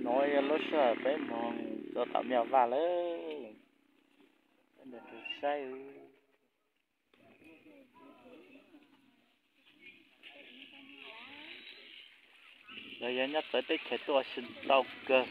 Yog lub sij hawm peb moog txog tom Mej Vaj lawm, peb nrug saib. Los yog nyob txawv teb chaws tuaj ua si ntau kawg.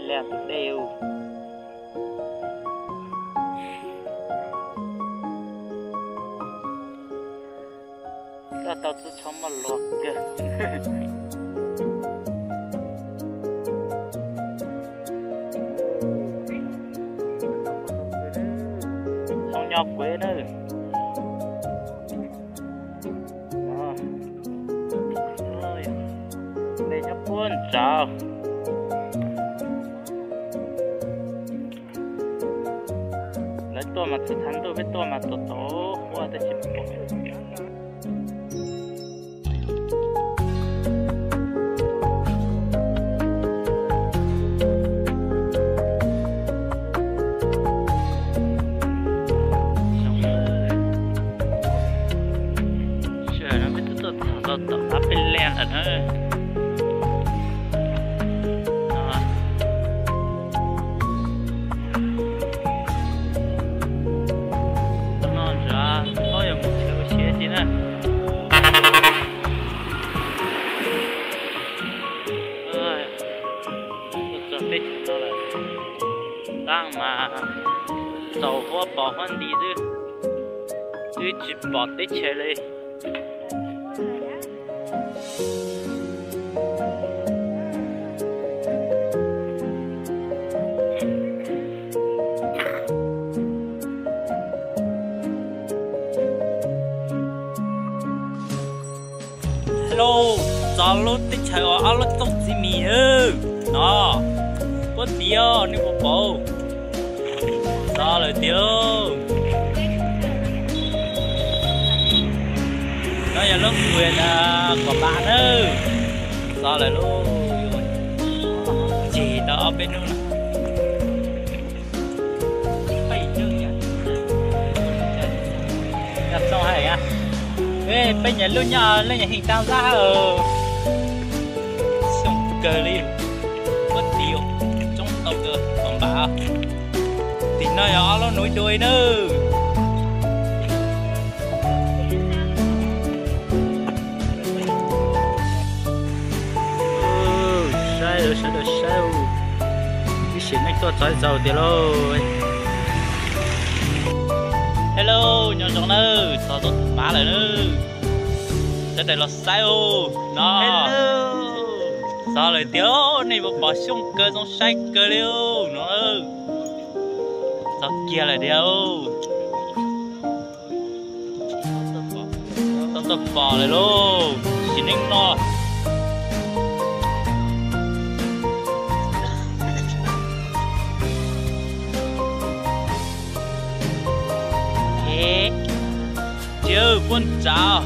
Leej tus dej u. Coj tau txoj tsho muaj luag kawg. Zoo nyob kuv na. Dej nyob puag nraud. Lawv tuaj mas txog thav ntuj, peb tuaj mas txog thaum huab tab sis pom. Laj mas txaus huab pos huab nti xwb, twb tsis pom teb chaws li. Hello, txog lub teb chaws uas ob lub txooj txiv mis no, puab tiv nej puas pom? Txog lawm tiag. No yog lub nkuaj kom npam nawb. Txog lawm lauj, ceg tau ob peb hnub lawm. Peb nyias lub nyob leej nyias heej taag zab. Xyooj kawg li, muab tiv tsoob tau kawg kom npam. Tim no yog ob lub nuv dua nawb. Saib, sawv daws saib, ib sim neej tuaj txog txaus tiag lauj. Hello, nyob zoo nawb, txog txoj pab lawm nawb. Sawv daws los saib no. Txog lawm tiag, nej puas pom xyooj kawg zoo saib kawg li no. Txog kiag lawm tiag. Tau tuaj pom lawm lauj, sim neej no. Cia puab ntsav.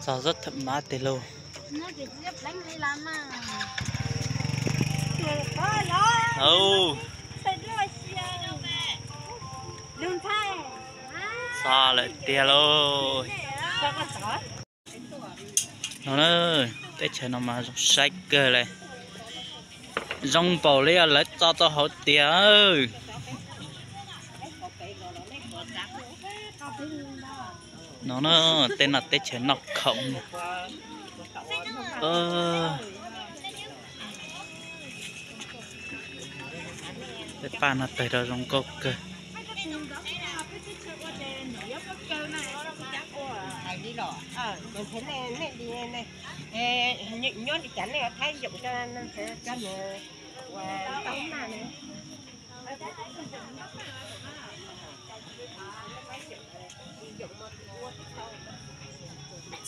Txog zab tham mab tes lauj. Txog lawm tiag lauj. No na, teb chaws no mas zoo saib kawg li. Zoo npaum li lawv tso tau hauv tiag. No na, tej no teb chaws noj khoom. Tej paj no tawg rau zoo nkauj kawg.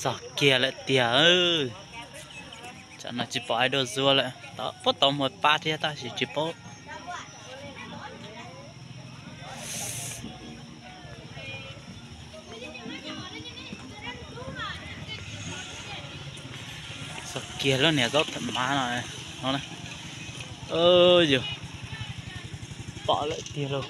Txog kiag lawm tiag. Tsam no tsis pom ais dua zuag lawm, puab tau muag pa thiab tab sis tsis paub. Txog kiag lub niag zaub tham mab no, no na. Yog pom lawm tiag lauj.